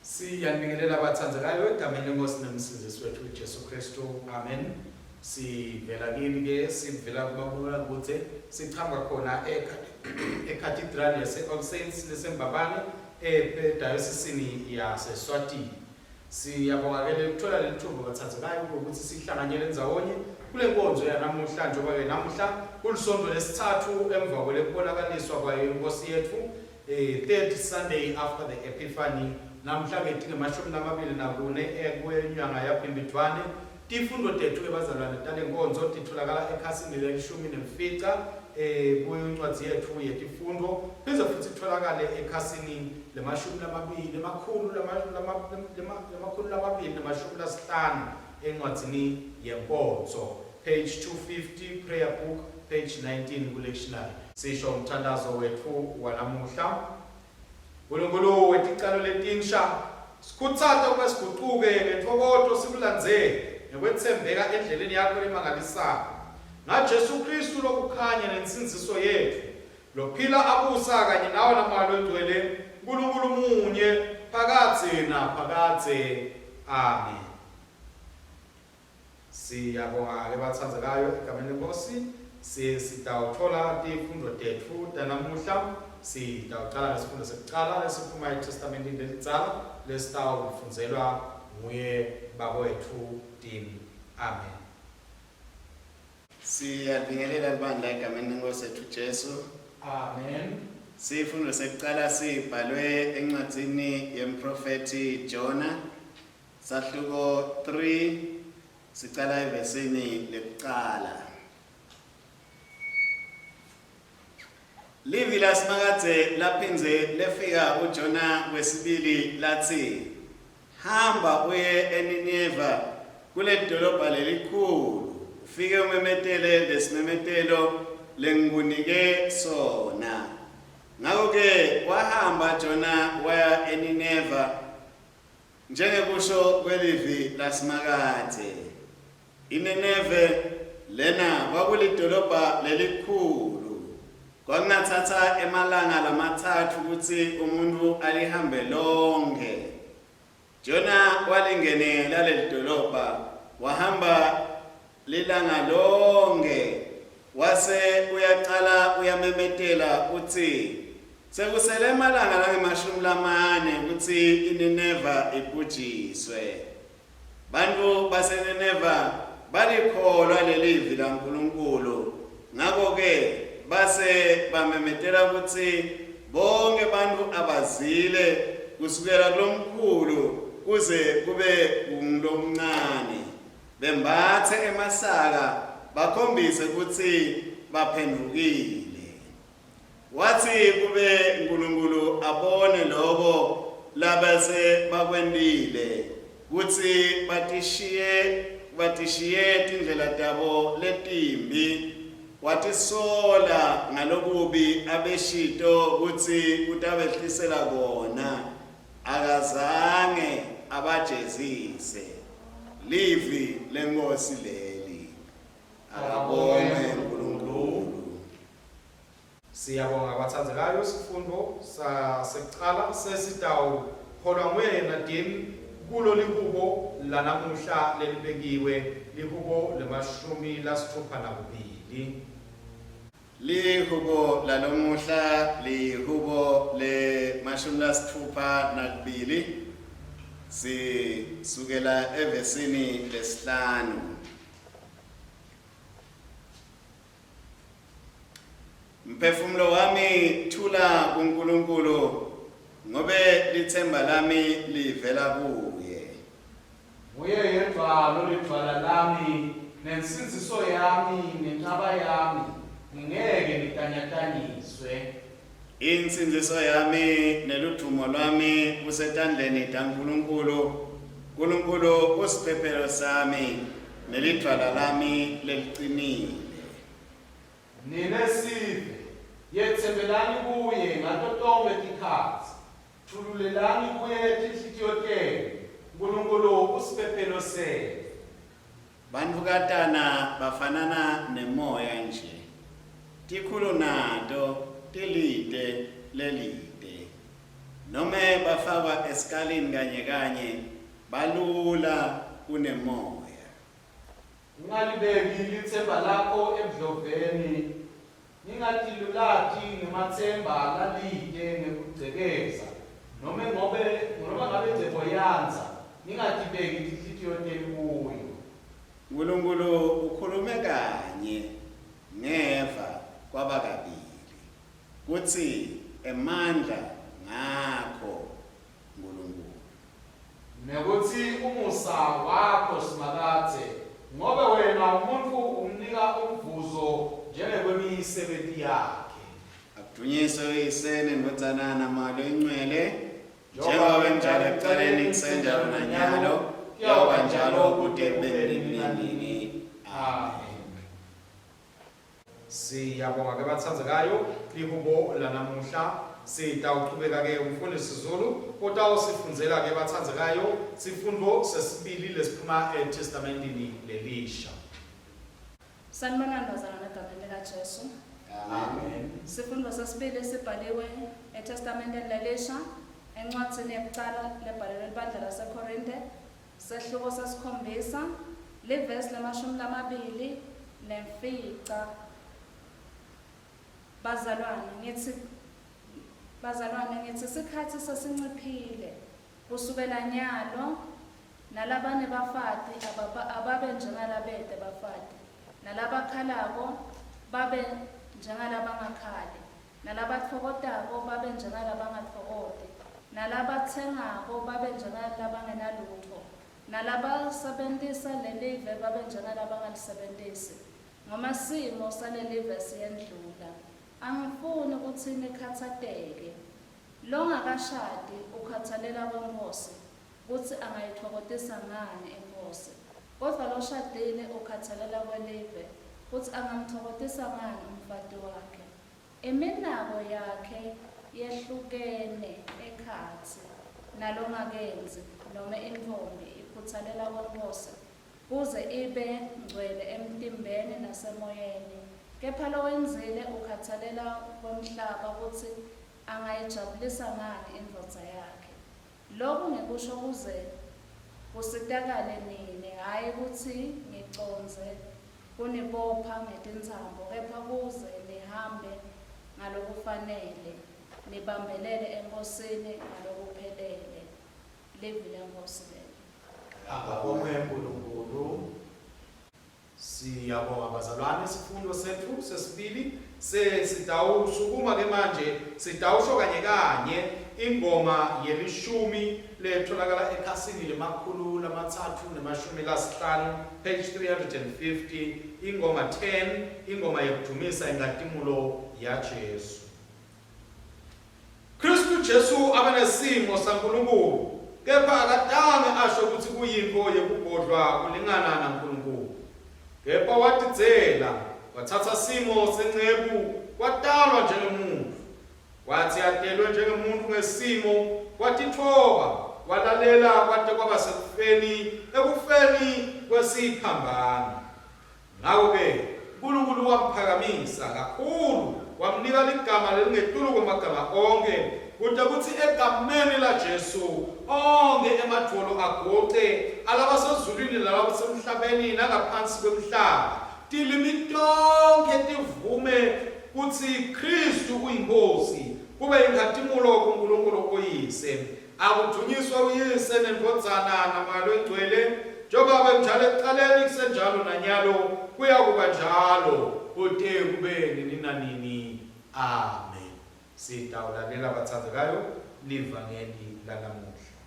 Siyanibingelela bathandzekayo egameni leNkosi neMsindzisi wethu Jesu Kristu. Amen. Sivela kini ke sivela kumabonakude sichamuka khona eCathedral yase All Saints leseMbabane eDiocese yaseSwatini. Siyabonga ke lekuthola lelithuba bathandzekayo ukuthi sihlanganyele ndzawonye kule nkonzo yanamuhla njengoba ke namuhla kulisonto lesithathu emva kwelekubonakaliswa kwayo inkosi yethu eh, third Sunday after the Epiphany namhla-ke tingemashumi lamabili nakune kwenyanga yaBhimbidvwane tifundo tethu ke bazalwane tale nkonzo titholakala ekhasini lelishumi nemfica eh kuyincwadi yethu yetifundo phindze futhi itholakale ekhasini lemashumi lamabili lemakhulu lemakhulu lamabili nemashumi lasihlanu encwadzini yenkonzo page 250 prayer book page 19 ku-lectionary Sisho umthandazo wetfu wanamuhla. Nkulunkulu weticalo letinsha, sikhutsata ukuba sigucuke ngentfokoto sikulandzele ngekwetsembeka endleleni yakho lemangalisako. NgaJesu Khristu lokukhanya nensindziso yetfu, lophila abusa kanye nawe naMoya loNgcwele, Nkulunkulu munye, phakadze naphakadze. Amen. Siyabonga ke batsandzekayo egameni leNkhosi. Sitawutfola tifundvo tetfu tanamuhla. Sitawucala ngesifundo sekucala lesiphuma eTestamentini lelidzala lesitawufundzelwa nguye baba wetfu Tim. Amen. Siyabingelela libandla egameni leNkosi yethu Jesu. Amen. Sifundo sekucala sibhalwe encwadzini yemprofethi Jona Sahluko 3 sicala evesini lekucala. Livi laSimakadze laphindze lefika kuJona kwesibili latsi, Hamba uye eNineva kulelidolobha lelikhulu, ufike umemetele lesimemetelo lengikunike sona. Ngako-ke wahamba Jona waya eNineva Njengekusho kwelivi laSimakadze, iNineve lena kwakulidolobha lelikhulu. Kwakungatsatsa emalanga lamatsatfu kutsi umuntfu alihambe lonkhe. Jona walingenela lelidolobha, wahamba Lilanga lonkhe wase uyacala uyamemetela utsi, Sekusele emalanga langemashumi lamane kutsi iNineva ibhujiswe. Bantfu baseNineva balikholwa lelivi laNkulunkulu, ngako-ke base bamemetela kutsi bonkhe bantfu abazile kusukela kulomkhulu kuze kube ngulomncane. Bembatse emasaka bakhombise kutsi baphendvukile. Watsi kube Nkulunkulu abone loko labese bakwentile, kutsi batishiye batishiye tindlela tabo letimbi, watisola ngalokubi abeshito kutsi utabehlisela kona. Akazange abajezise. Livi leNkhosi leli. Akabongwe uNkulunkulu. Siyabonga batsandzekayo sifundo sasekucala sesitawuholwa nguye yena Dean kulo lihubo lanamuhla lelibekiwe lihubo lemashumi lasitfupha nakubili. Lihubo lalomuhla lihubo lemashumi lasitfupha nakubili sisukela evesini lesihlanu. Mphefumulo wami thula kuNkulunkulu ngobe litsemba lami livela kuye. Nguye yedvwa lolidvwala lami, nensindziso yami, nenqaba yami, ngingeke ngitanyatanyiswe. Insindziso yami neludvumo lwami kusetandleni taNkulunkulu. Nkulunkulu usiphephelo sami nelidvwala lami lelicinile. Nine sive, yetsembelani kuye ngato tonkhe tikhatsi. Tfululelani kuye tinhlitiyo tenu. Nkulunkulu usiphephelo setfu. Bantfukatana bafanana nemoya nje, tikhulu nato tilite lelite. Nome bafakwa esikalini kanye kanye, balula kunemoya. Ungalibeki litsemba lakho ebudloveni, ningatilulati ngematsemba lalite ngekugcekeza, nome ngobe noma ngabe ingcebo yandza, ningatibeki tinhlitiyo tenu kuyo. Nkulunkulu ukhulume kanye ngeva kwaba kabili kutsi emandla ngakho Nkulunkulu. Nekutsi umusa wakho, Simakadze, ngobe wena umuntfu umnika umvuzo njengekwemisebenti yakhe. Akudunyiswe uYise neNdvodzana naMoya Loyingcwele, njengoba benjalo ekucaleni kusenjalo nanyalo, kuyawuba njalo kute kube nini nanini. Amen. Siyabonga ke batsandzekayo lihubo lanamuhla. Sitawuchubeka ke umfundisi Zulu utawusifundzela ke batsandzekayo sifundvo sesibili lesiphuma eTestamentini lelisha. Sanibonani bazalwane egameni likaJesu. Amen. Sifundo sesibili sibhaliwe eTestamenteni lelisha encwadzini yekucala lebhalelwe libandla laseKorinte Sehluko sesikhombisa, livesi lemashumi lamabili nemfica. Bazalwane, ngitsi, bazalwane, ngitsi sikhatsi sesinciphile. Kusukela nyalo, nalabanebafati ababe njengalabete bafati, nalabakhalako babe njengalabangakhali, nalabatfokotako babe njengalabangatfokoti, nalabatsengako babe njengalabangenalutfo, nalabasebentisa lelive babe njengalabangalisebentisi, ngoba simo salelive siyendlula. Angifuni kutsi nikhatsateke. Longakashadi ukhatsalela kweNkhosi, kutsi angayitfokotisa ngani iNkhosi, kodvwa loshadile ukhatsalela kwelive, kutsi angamtfokotisa ngani umfati wakhe. Iminako yakhe yehlukene ekhatsi nalongakendzi nome intfombi ikhutsalela kweNkhosi kuze ibe ngcwele emtimbeni nasemoyeni, kepha lowendzile ukhatsalela kwemhlaba kutsi angayijabulisa ngani indvodza yakhe. Loku ngikusho kuze kusitakale nine, hhayi kutsi ngicondze kunibopha ngetintsambo, kepha kuze nihambe ngalokufanele, nibambelele eNkhosini ngalokuphelele. Livi leNkhosi lelo. Akabongwe uNkulunkulu. Siyabonga bazalwane sifundo sethu sesibili sesitawusukuma ke manje sitawusho kanye kanye ingoma yelishumi letholakala ekhasini le-350 page 350 ingoma 10 ingoma yekudumisa inkatimulo yaJesu. Khristu Jesu abenesimo saNkulunkulu, kepha akatange asho kutsi kuyintfo yekugodlwa kulingana naNkulunkulu. Kepha watidzela, watsatsa simo senceku, watalwa njengemuntfu. Watsi atelwe njengemuntfu ngesimo, watitfoba, walalela kwate kwaba sekufeni, ekufeni kwesiphambano. Ngako-ke Nkulunkulu wamphakamisa kakhulu, wamnika ligama lelingetulu kwemagama onkhe, kute kutsi egameni laJesu onkhe emadvolo aguce, alabasezulwini nalabasemhlabeni nangaphansi kwemhlaba, tilimi tonkhe tivume kutsi Khristu uyiNkhosi, kube yinkhatimulo kuNkulunkulu uYise. Akudvunyiswe uYise neNdvodzana naMoya Longcwele, njengoba bekunjalo ekucaleni, kusenjalo nanyalo, kuyakuba njalo kute kube nini nanini. Amen. Sitawulalela batsandzekayo livangeli lanamuhla.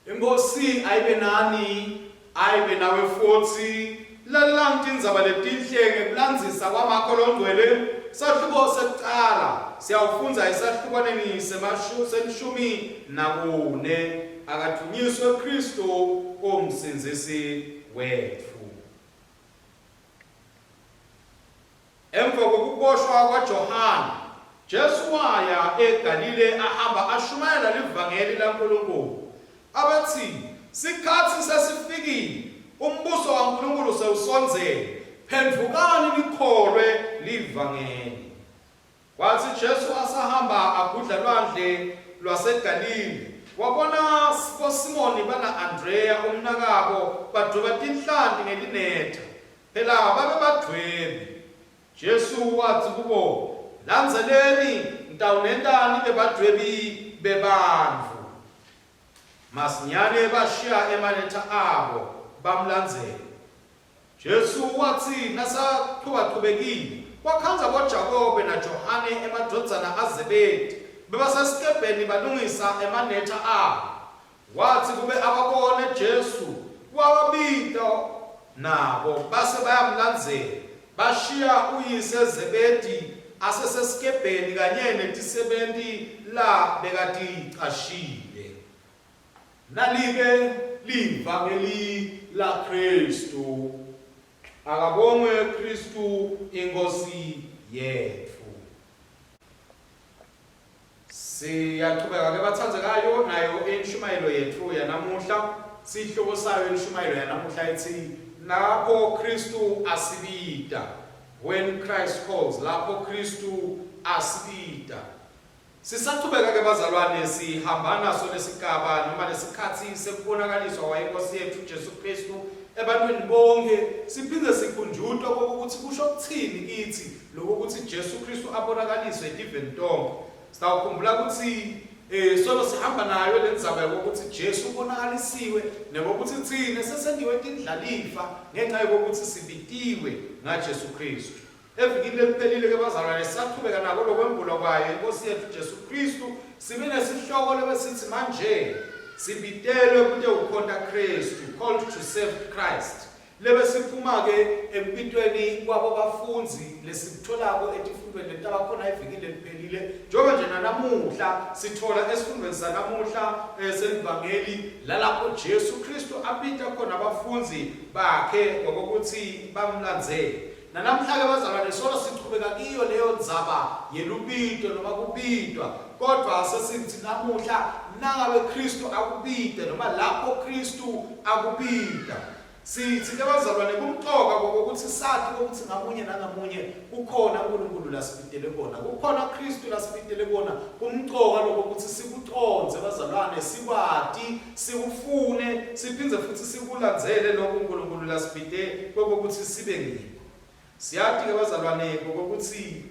Inkhosi ayibe nani, ayibe nawe futsi. Lalelani tindzaba letinhle ngekulandzisa kwaMakho Longcwele, sahluko sekucala. Siyawufundza esahlukwaneni selishumi nakune. Akadvunyiswe Khristu uMsindzisi wetfu. Emva kwekuboshwa kwaJohane, Jesu waya eGalile ahamba ashumayela livangeli laNkulunkulu. Abetsi, Sikhatsi sesifikile, umbuso waNkulunkulu sewusondzele, phendvukani nikholwe livangeli. Watsi Jesu asahamba agudla lwandle lwaseGalile, wabona boSimoni bana-Andreya umnakabo badweba tinhlanti ngelinetha. Phela babebadvwebi. Jesu watsi kubo, Landzeleni, ngitawunenta nibe badwebi bebantfu. Masinyane bashiya emanetha abo, bamlandzela. Jesu watsi nasachubachubekile, wakhandza boJakobe naJohane emadvodzana aZebedi, bebasesikebheni balungisa emanetha abo. Watsi kube ababone Jesu, wababita nabo, base bayamlandzela. Bashiya uyise Zebedi asesesikebheni kanye netisebenti labekaticashile. Nali-ke livangeli laKhristu. Akabongwe Khristu iNkhosi yetfu. Siyachubeka ke bathandzekayo nayo inshumayelo yetfu yanamuhla. Sihloko sayo inshumayelo yanamuhla ithi lapho Kristu asibita. When Christ calls, lapho Kristu asibita. Sisachubeka ke bazalwane sihamba naso lesigaba noma lesikhatsi sekubonakaliswa kwayiNkosi yetfu Jesu Kristu ebantwini bonke siphinde sikhunjutwa kokuthi kusho kuthini kithi lokuthi Jesu Kristu abonakaliswe etiveni tonke. Sitawukhumbula ukuthi eh solo sihamba nayo lendzaba yokuthi Jesu ubonakalisiwe nekokuthi tsine sesentiwe tindlalifa ngenxa yokuthi sibitiwe ngaJesu Kristu. Evikini leliphelile ke bazalwane sisaqhubeka nako lokwembulwa kwayo iNkosi yetfu Jesu Kristu sibe nesihloko lebesithi manje sibitelwe kutewukhonta Kristu, called to serve Christ. Lebesiphuma-ke ekubitweni kwabo bafundzi lesikutholako etifundweni letabakhona evikini leliphelile njengoba nje nanamuhla sithola esifundweni sanamuhla eh, selivangeli lalapho Jesu Kristu abita khona abafundzi bakhe ngokuthi bamlandzele. Nanamhla-ke bazalwane solo sichubeka kiyo leyo ndzaba yelubito noma kubitwa, kodvwa sesithi namuhla nangabe Khristu akubite noma lapho Khristu akubita. Sithi ke bazalwane kumcoka kokuthi sati ukuthi ngamunye nangamunye kukhona uNkulunkulu lasibitele kona, kukhona Khristu lasibitele kona. Kumcoka lokho ukuthi sikucondze bazalwane, sikwati, sikufune, siphindze futhi sikulandzele lokho uNkulunkulu lasibite kokuthi sibe ngikho. Siyati ke bazalwane kokuthi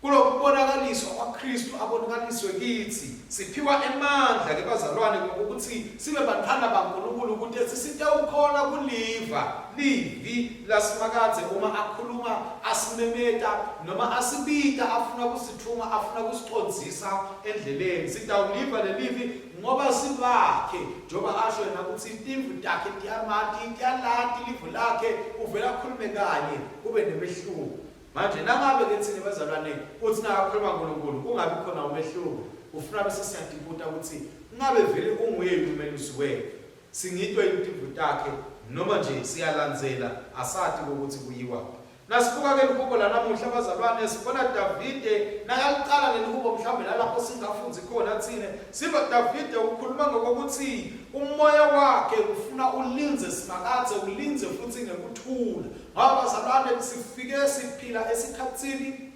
Kulokubonakaliswa kwaKristu abonakaliswe kitsi, siphiwa emandla ke bazalwane ngokuthi sibe bantfwana baNkulunkulu kute sisitewukhona kuliva livi laSimakadze uma akhuluma asimemeta noma asibita afuna kusitfuma afuna kusicondzisa endleleni. Sitawuliva lelivi ngoba sibakhe njengoba asho yena kutsi timvu takhe tiyamati tiyalati livi lakhe uvele akhulume kanye kube nemehluko. Manje nangabe ke tsine bazalwane utsi nakakhuluma Nkulunkulu kungabi khona umehluko, ufuna bese siyatibuta kutsi ngabe vele unguye yini umelusi wetfu? Singito yini timvu takhe noma nje siyalandzela asati kokutsi kuyiwaphi? Nasibuka ke lihubo lanamuhla bazalwane sibona Davide nakalicala lelihubo mhlawumbe lalapho singafundzi khona tsine siva Davide ukhuluma ngokokuthi umoya wakhe ufuna ulindze Simakadze ulindze futsi ngekuthula. Ngoba bazalwane sifike siphila esikhatsini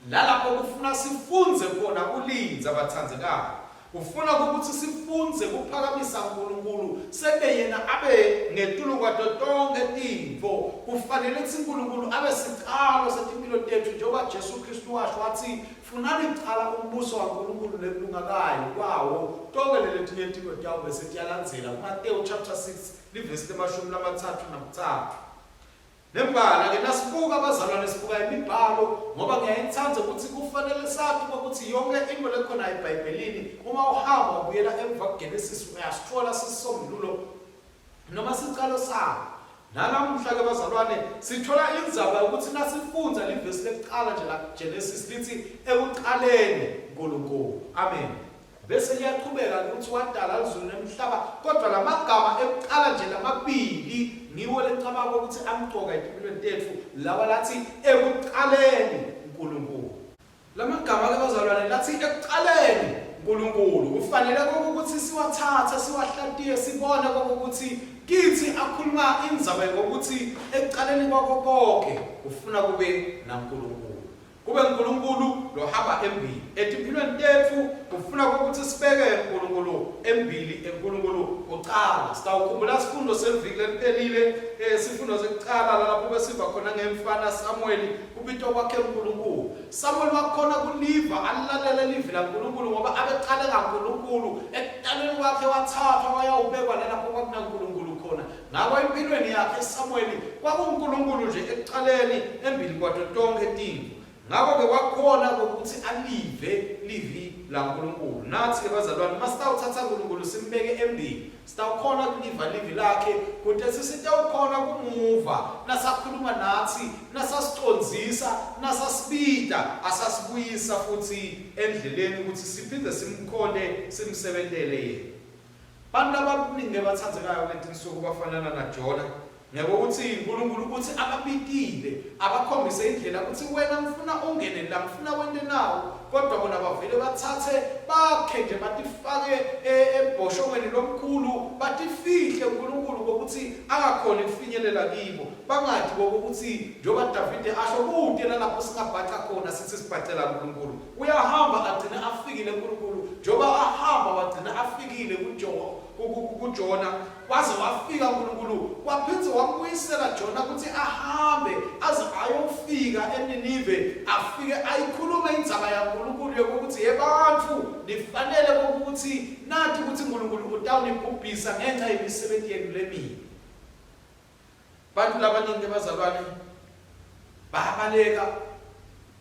lalapho kufuna sifundze khona kulindza bathandzekayo. Kufuna ukuthi sifundze kuphakamisa uNkulunkulu sente yena abe ngetulu kwato tonke tintfo. Kufanele kutsi uNkulunkulu abe sicalo setimpilo tetfu njengoba Jesu Kristu washo watsi funani kucala umbuso waNkulunkulu nekulunga kayo kwawo tonke leletinye tintfo tiyawube setiyalandzela. KuMatewu chapter 6 Livesi lemashumi lamatsatfu nakutsatfu. Nembala ke nasibuka abazalwane sibuka imibhalo ngoba ngiyayithanda ukuthi kufanele sati ukuthi yonke into lekhona eBhayibhelini uma uhamba ubuyela emva kuGenesis uyasithola sisombululo noma sicalo sawo. Nanamuhla ke bazalwane sithola indzaba yokuthi nasifundza livesi lekucala nje la Genesis lithi ekuqaleni uNkulunkulu. Amen. Bese liyaqhubeka ukuthi wadala lizulu nemhlaba kodwa lamagama ekuqala nje lamabili ngiwo lecabanga ukuthi amcoka etimpilweni tetfu lawa lathi ekuqaleni uNkulunkulu. Lamagama ke bazalwane lathi ekuqaleni uNkulunkulu kufanele ukuthi siwathathe siwahlatiye sibone ukuthi kithi akhuluma indzaba yokuthi ekuqaleni kwako konke ufuna kube naNkulunkulu. Kube uNkulunkulu lohamba embili etimpilweni tetfu. Kufuna ukuthi sibeke uNkulunkulu embili, eNkulunkulu kucala. Sitawukhumbula sifundo seviki leliphelile, sifundo sekucala lapho besiva khona ngemfana Samuel, kubitwa kwakhe uNkulunkulu. Samuel wakhona kuliva alilalele livi laNkulunkulu ngoba abecale ngaNkulunkulu. Ekutalweni kwakhe wathathwa wayawubekwa lalapho kwakunaNkulunkulu khona. Ngako empilweni yakhe Samuweli kwakunguNkulunkulu nje ekucaleni embili kwato tonkhe tintfo. Ngako-ke wakhona kwekutsi alive livi laNkulunkulu. Natsi-ke bazalwane, uma sitawutsatsa Nkulunkulu simbeke embili, sitawukhona kuliva livi lakhe kute sisitewukhona kumuva nasakhuluma natsi, nasasicondzisa, nasasibita, asasibuyisa futsi endleleni kutsi siphindze simkhonte simsebentele yena. Bantu labaningi lebatsandzekayo kuletinsuku bafanana naJona, ngekutsi Nkulunkulu utsi ababitile, abakhombise indlela kutsi wena ngifuna ungene la, ngifuna wente nawo, kodwa bona bavele batsatse bakhe nje batifake embhoshongweni lomkhulu, batifihle uNkulunkulu kokuthi angakhoni kufinyelela kibo, bangati kokuthi njengoba Davide asho kute nalapho singabhaca khona sithi sibhacela uNkulunkulu. Uyahamba agcine afikile uNkulunkulu njengoba ahamba wagcina afikile kuJona, waze wafika uNkulunkulu waphindze wambuyisela Jona ukuthi ahambe aze ayofika eNinive, afike ayikhulume indzaba yaNkulunkulu yokuthi yebantfu nifanele ukuthi nati ukuthi uNkulunkulu utawunibhubhisa ngenxa yemisebenzi yenu lemibi. Bantu labaningi bazalwane bayabaleka,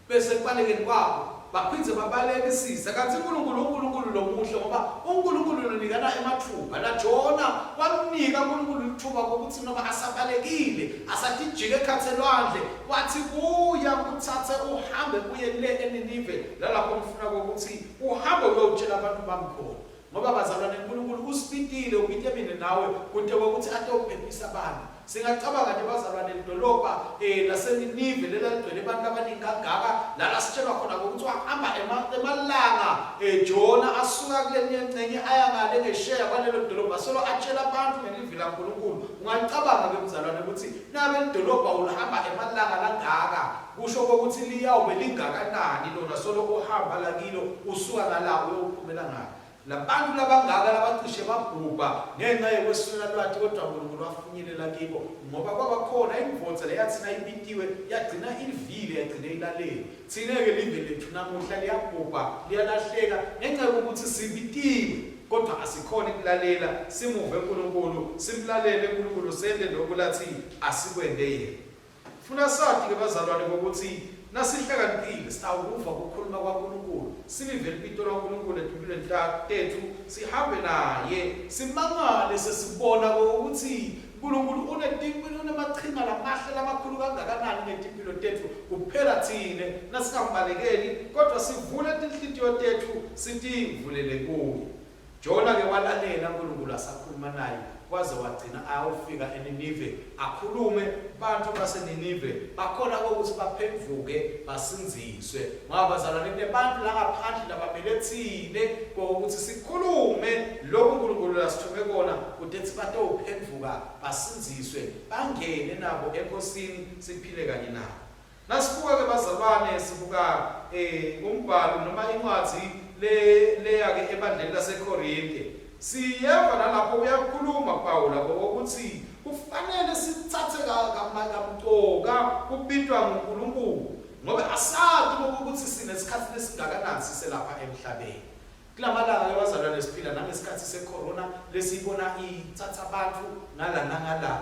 bese ekubalekeni kwabo baphindze babalekisise. Kanti uNkulunkulu uNkulunkulu lomuhle, ngoba uNkulunkulu lonikana emathuba. NaJona wamnika uNkulunkulu lithuba kokuthi noma asabalekile asatijike ekhatsi elwandle, wathi buya kuthathe uhambe uye le eNinive lalapho ngifuna kokuthi uhambe uyotshela abantu bami khona. Ngoba bazalwane, uNkulunkulu usibitile, ubite mina nawe kute kwekutsi atewuphephisa abantu. Singacabanga nje bazalwane lidolobha laseNinive lelaligcwele abantu abaningi kangaka, lala sitshelwa khona ngokuthi wahamba emalanga Jona asuka kulenye ncenye aya ngale ngesheya kwalelo dolobha solo atshela abantu ngelivi laNkulunkulu. Ungacabanga ke mzalwane ukuthi nabe lidolobha ulihamba emalanga langaka, kusho kokuthi liyawube lingakanani lona solo uhamba lakilo usuka ngala uyophumela ngala. Labantu labangaka labacishe babhubha ngenxa yekweswela lwati, kodwa uNkulunkulu wafinyelela kibo ngoba kwaba khona indvodza leyathi nayibitiwe yagcina ivile, yagcina ilalele. Thina-ke live lethu namuhla liyabhubha, liyalahleka ngenxa yokuthi sibitiwe kodwa asikhoni kulalela, simuve uNkulunkulu, simlalele uNkulunkulu, sente lokhu lathi asikwente yena. Funa sati-ke bazalwane ngokuthi nasihlakaniphile sitawukuva kukhuluma kwaNkulunkulu, silive libito laNkulunkulu etimpilweni tetfu, sihambe naye, simangale sesibona ukuthi uNkulunkulu unemachinga lamahle lamakhulu kangakanani ngetimpilo tetfu. Kuphela thine nasingambalekeli kodwa sivule tinhlitiyo tetfu sitivulele kuye. Jona-ke walalela uNkulunkulu asakhuluma naye, waze wagcina ayawufika eNinive akhulume. Bantfu baseNinive bakhona kokuthi baphendvuke basindziswe. Ngoba bazalwane, kunebantfu langaphandle labamele tsine kokuthi sikhulume lokhu uNkulunkulu lasithume kona kutethi batowuphendvuka basindziswe, bangene nabo eNkhosini, siphile kanye nabo. Nasibuka ke bazalwane, sibuka umbhalo noma incwadzi le leya ke ebandleni laseKorinte. Siyeva nalapho uyakhuluma Pawula ngokuthi kufanele sitsatse kamcoka kubitwa nguNkulunkulu ngoba asati ukuthi sinesikhathi lesingakanani siselapha emhlabeni. Kulamalanga ke bazalwane siphila nangesikhathi secorona lesiyibona ithatha abantu ngala nangala,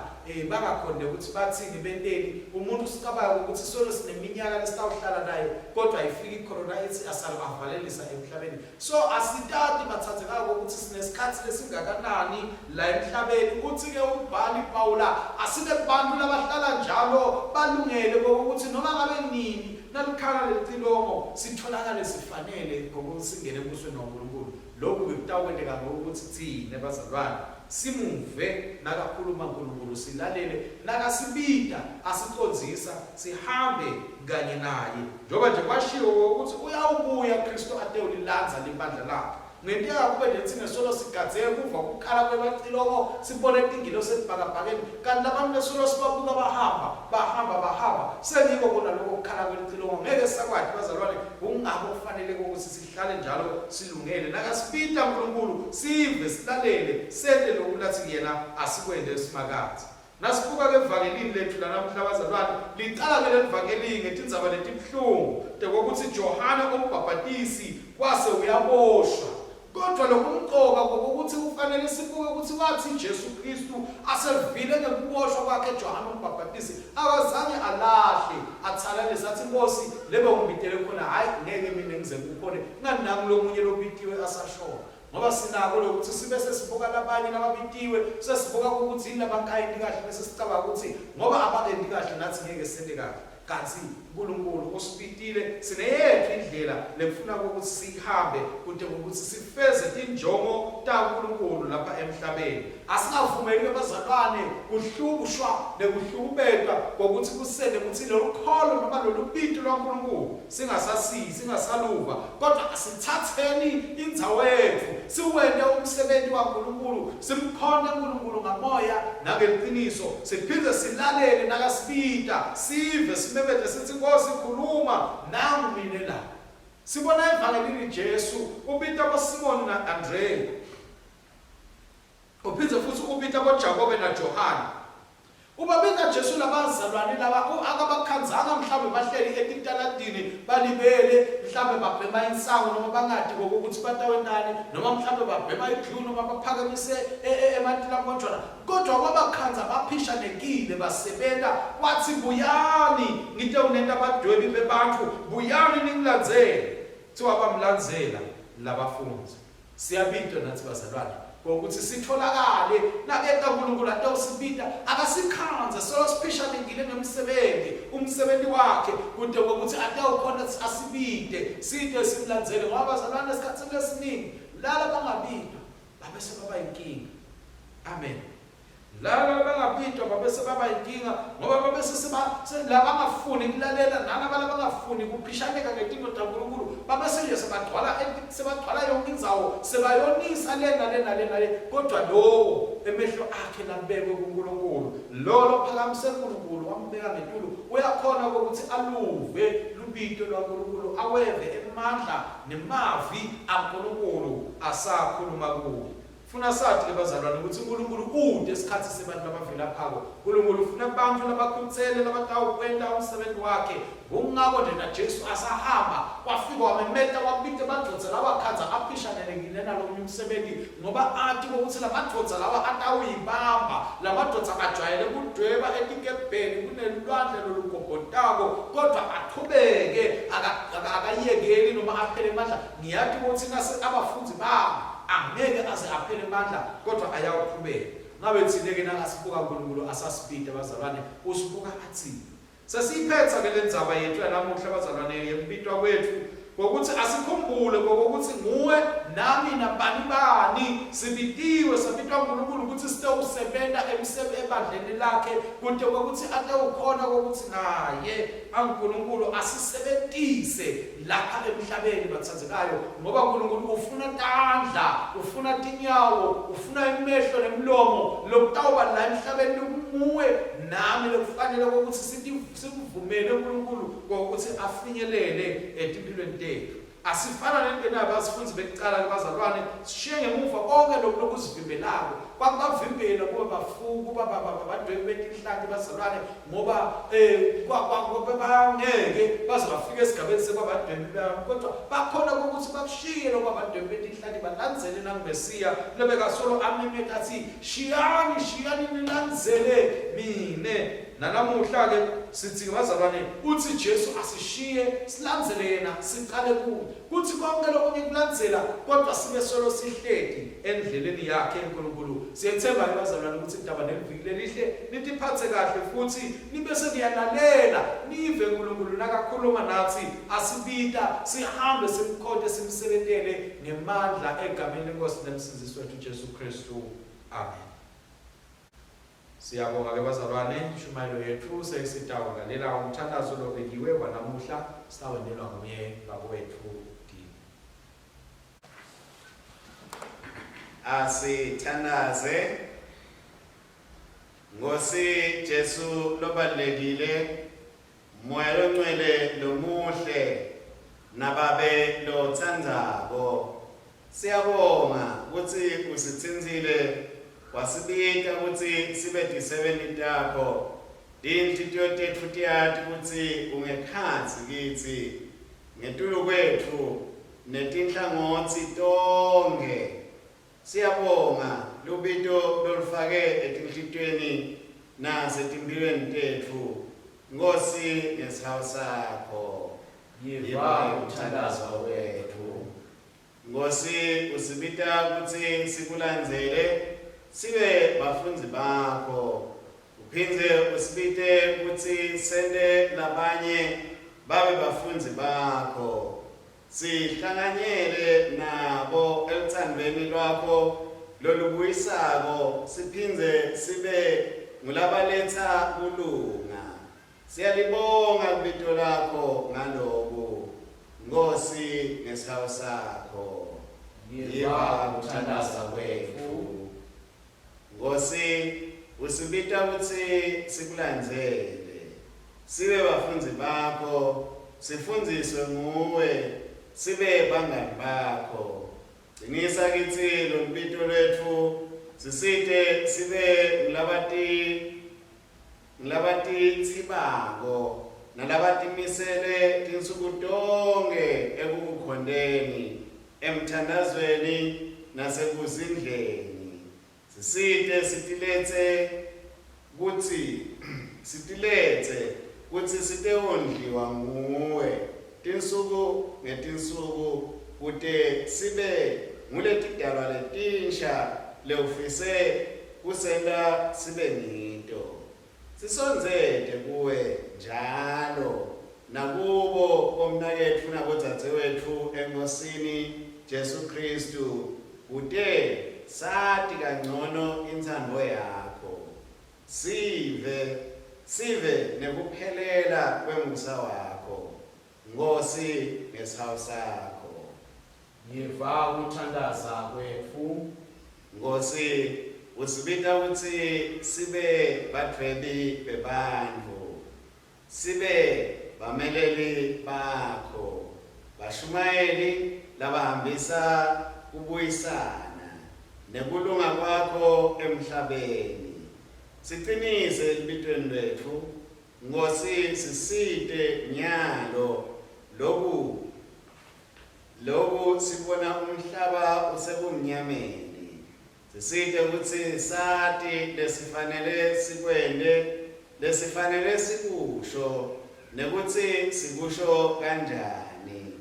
bangakhoni nekuthi bathini benteni. Umuntu usicabanga ukuthi solo sineminyaka lesitawuhlala naye, kodwa ifika icorona ithi asale avalelisa emhlabeni. So asitati bathathekako ukuthi sinesikhathi lesingakanani la emhlabeni. Uthi-ke umbhali Pawula, asibe bantu labahlala njalo balungele kokuthi noma ngabe nini nalikhala lelicilongo sitholakale sifanele ngokuthi singene embusweni waNkulunkulu. Lokhu-ke kutawukwenteka ngokuthi tsine bazalwane simuve nakakhuluma uNkulunkulu, silalele nakasibita asicondzisa, sihambe kanye naye. Njengoba nje kwashiwo ukuthi uyawubuya Kristu atewulilandza libandla lakhe. Kungenteka kube nje tsine solo sigadze kuva kukhala kwemacilongo, sibone tingilosi etibhakabhakeni, kanti labantu lesolo sibabuka bahamba, bahamba, bahamba, sengiko kona loko kukhala kwelicilongo, ngeke sakwati. sikwati bazalwane, kungako kufanele ukuthi sihlale njalo silungele. Nakasibita uNkulunkulu sive silalele sente lokhu lathi yena asikwente simakadze. Nasibuka ke evangelini lethu lanamuhla bazalwane, licala ke lelivangeli ngetindzaba letibuhlungu tekokuthi Johane umbhabhatisi wase uyaboshwa. Kodwa lokumcoka kokuthi kufanele sibuke ukuthi wathi Jesu Kristu asevile ngekuboshwa kwakhe Johane umbhabhatisi akazange alahle athalalise athi Nkosi lebe ungibitele khona hayi ngeke mina ngize kukhone ngani nangu lomunye lobitiwe asashona. Ngoba sinako lokuthi sibe sesibuka labanye lababitiwe, sesibuka ukuthi yini labangayenti kahle bese sicabanga ukuthi ngoba abakenti kahle nathi ngeke sente kahle. Kanti uNkulunkulu usibitile sineyethu indlela lekufuna ukuthi sihambe kute ukuthi sifeze tinjongo taNkulunkulu lapha emhlabeni. Asingavumeli abazalwane kuhlushwa nekuhlukubetwa kokuthi kusende ukuthi lolu kholo noma lolu bito lwaNkulunkulu singasasiyi singasaluva, kodwa asithatheni indzawo yethu siwente umsebenzi waNkulunkulu, simkhonte uNkulunkulu ngamoya nangeqiniso, siphinde silalele nakasibita, sive simemete sithi Nkosi khuluma nangu mine la. Sibona evangelini Jesu ubita boSimoni na-Andreya, uphindze futhi ubita boJakobe naJohane. Ubabita Jesu labazalwane laba akabakhanzanga mhlawumbe bahleli etitaladini balibele mhlawumbe babhema insangu noma bangadi kokuthi batawentani noma mhlawumbe babhema iglu noma baphakamise ematilankondjwana, kodwa wabakhandza baphishanekile basebenta. Wathi, buyani ngitewunenta abadwebi bebantfu, buyani ningilandzele. Kuthiwa bamlandzela labafundzi. Siyabitwa nathi bazalwane ngokuthi sitholakale nakenta uNkulunkulu atawusibita akasikhandze solo siphishanekile ngemsebenzi umsebenzi wakhe kude kokuthi atawukhona asibite side simlandzele, ngoba bazalwane esikhathini lesiningi laba bangabitwa babese baba inkinga. Amen. Laba bangabitwa babese baba inkinga ngoba babese labangafuni kulalela nalaba labangafuni kuphishaneka ngetinto taNkulunkulu babese nje sebagcwala sebagcwala yonke indzawo sebayonisa le nale nale nale, kodwa lowo emehlo akhe labekwe kuNkulunkulu, lo lophakamise uNkulunkulu wambeka ngetulu, uyakhona ukuthi aluve lubito lwaNkulunkulu, aweve emandla nemavi aNkulunkulu asakhuluma kuye. Funa sathi ke bazalwane ukuthi uNkulunkulu ude isikhathi sebantu labavilaphako. uNkulunkulu ufuna abantu labakhutsele labatawukwenta umsebenzi wakhe. Kungako nje naJesu asahamba wafika wamemeta wabita emadvodza lawa akhandza aphishanelekile nalomunye umsebenzi, ngoba ati ukuthi lamadvodza lawa atawuyibamba. Lamadvodza ajwayele kudweba etikebheni kunelwandle lolugobhotako, kodwa achubeke akayekeli noma aphele emandla. Ngiyati ukuthi nase abafundzi bami angeke aze aphele emandla, kodwa ayawuqhubeka. Ngabe thina-ke nakasibuka uNkulunkulu asasibita bazalwane, usibuka athini? Sesiyiphetha ke lendzaba yethu yanamuhla bazalwane yekubitwa kwethu ngokuthi asikhumbule ngokuthi nguwe nami nabani bani sibitiwe sabitwa uNkulunkulu ukuthi sitewusebenta ebandleni lakhe kute kwekuthi atewukhona kokuthi naye aNkulunkulu asisebentise lapha emhlabeni bathandzekayo, ngoba uNkulunkulu ufuna tandla, ufuna tinyawo, ufuna emehlo nemlomo lokutawuba la emhlabeni lokunguwe nami lokufanele ukuthi simvumele uNkulunkulu ngokuthi afinyelele etimpilweni tethu. Asifana nento nabo abafundi bekucala ke bazalwane, sishiye ngemuva konke lokhu lokuzivimbelako. Kwakubavimbela kuba bafuku kuba badwebi betinhlanti bazalwane, ngoba bangeke baze bafike esigabeni sekwabadwebi bami, kodwa bakhona ukuthi bakushiye lokho abadwebi betinhlanti balandzele nanguMesiya lobekasolo amemeta athi, shiyani shiyani nilandzele mine. Nanamuhla-ke sithi bazalwane, uthi Jesu asishiye silandzele yena, siqale kuye. Kuthi konke lokunye kulandzela, kodwa sibe solo sihleti endleleni yakhe uNkulunkulu. Siyethemba-ke bazalwane ukuthi nitaba neliviki lelihle, nitiphatse kahle futhi nibese niyalalela, nive uNkulunkulu nakakhuluma nathi, asibita sihambe simkhonte simsebentele ngemandla egameni leNkosi neMsindzisi wethu Jesu Kristu. Amen. Siyabonga ke bazalwane, inshumayelo yethu sesitawulalela umthandazo lobekiwe wanamuhla sitawentelwa nguye baba wethu Dini. Asithandaze. Nkosi Jesu lobalekile, Moya loNgcwele lomuhle naBabe lotsandzako, siyabonga kutsi usitsintsile wasibita kutsi sibe tisebenti takho. Tinhlitiyo tetfu tiyati kutsi ungekhatsi kitsi, ngetulu kwetfu netinhlangotsi tonkhe. Siyabonga lubito lolufake etinhlitiyweni nasetimphilweni tetfu, Nkhosi, ngesihawu sakho. Yiva kuthandaza kwetfu. Nkhosi, usibita kutsi sikulandzele, sibe bafundzi bakho. Uphindze usibite kutsi sente labanye babe bafundzi bakho. Sihlanganyele nabo elutsandvweni lwakho lolubuyisako siphindze sibe ngulabaletsa kulunga. Siyalibonga libito lakho ngaloku, Nkhosi, ngesihawu sakho. Yiva kuthandaza kwetfu. Nkhosi, usibita kutsi sikulandzele, sibe bafundzi bakho, sifundziswe nguwe, sibe bangani bakho. Cinisa kitsi lolubito lwetfu, sisite sibe ngulabati ngulabatitsibako nalabatimisele tinsuku tonkhe ekukukhonteni, emthandazweni nasekuzindleni. Sisite sitiletse kutsi sitiletse kutsi sitewondliwa nguwe tinsuku ngetinsuku kute sibe nguletidalwa letinsha lewufise kusenta sibe ngito. Sisondzete kuwe njalo nakubo bomnaketfu nabodzadzewetfu eNkhosini Jesu Khristu, kute sati kancono intsandvo yakho, sive, sive nekuphelela kwemusa wakho, Nkhosi, ngesihawu sakho. Yiva kuthandaza kwetfu. Nkhosi, usibita kutsi sibe badvwebi bebantfu, sibe bameleli bakho, bashumayeli labahambisa kubuyisana nekulunga kwakho emhlabeni. Sicinise elubitweni lwetfu, Nkhosi, sisite nyalo loku Loku sibona umhlaba usebumnyameni. Sisite kutsi sati lesifanele sikwente, lesifanele sikusho, nekutsi sikusho kanjani.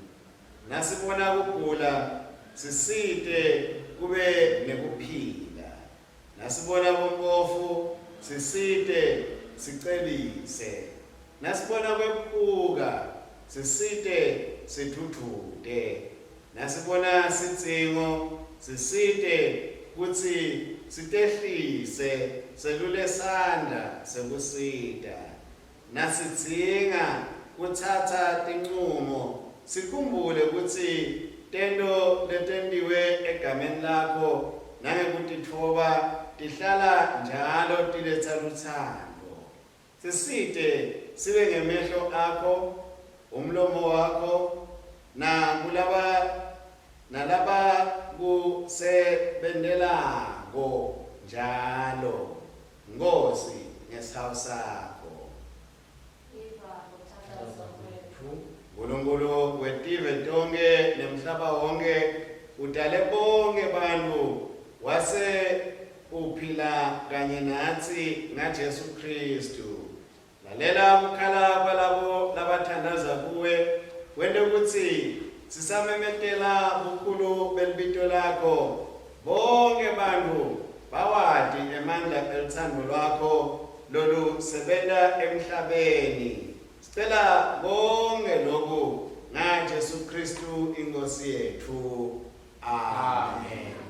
Nasibona kugula, sisite kube nekuphila. Nasibona bompofu, sisite sicebise. Nasibona kwephuka, sisite sidvudvute. Nasibona sidzingo, sisite kutsi sitehlise selule sandla sekusita. Nasidzinga kutsatsa tincumo, sikhumbule kutsi tento letentiwe egameni lakho nangekutitfoba tihlala njalo tiletsa lutsandvo. Sisite sibe ngemehlo akho, umlomo wakho, nakulaba nalabakusebentelako njalo. Nkhosi, ngesihawu sakho. Iva kuthandaza kwetfu. Nkulunkulu wetive tonkhe nemhlaba wonkhe udale bonkhe bantfu wase uphila kanye natsi ngaJesu Khristu. Lalela kukhala kwalabo labathandaza kuwe, wente kutsi sisamemetela bukhulu belibito lakho, bonkhe bantfu bawati emandla elutsandvo lwakho lolusebenta emhlabeni. Sicela konkhe loku ngaJesu Khristu iNkhosi yetfu. Amen.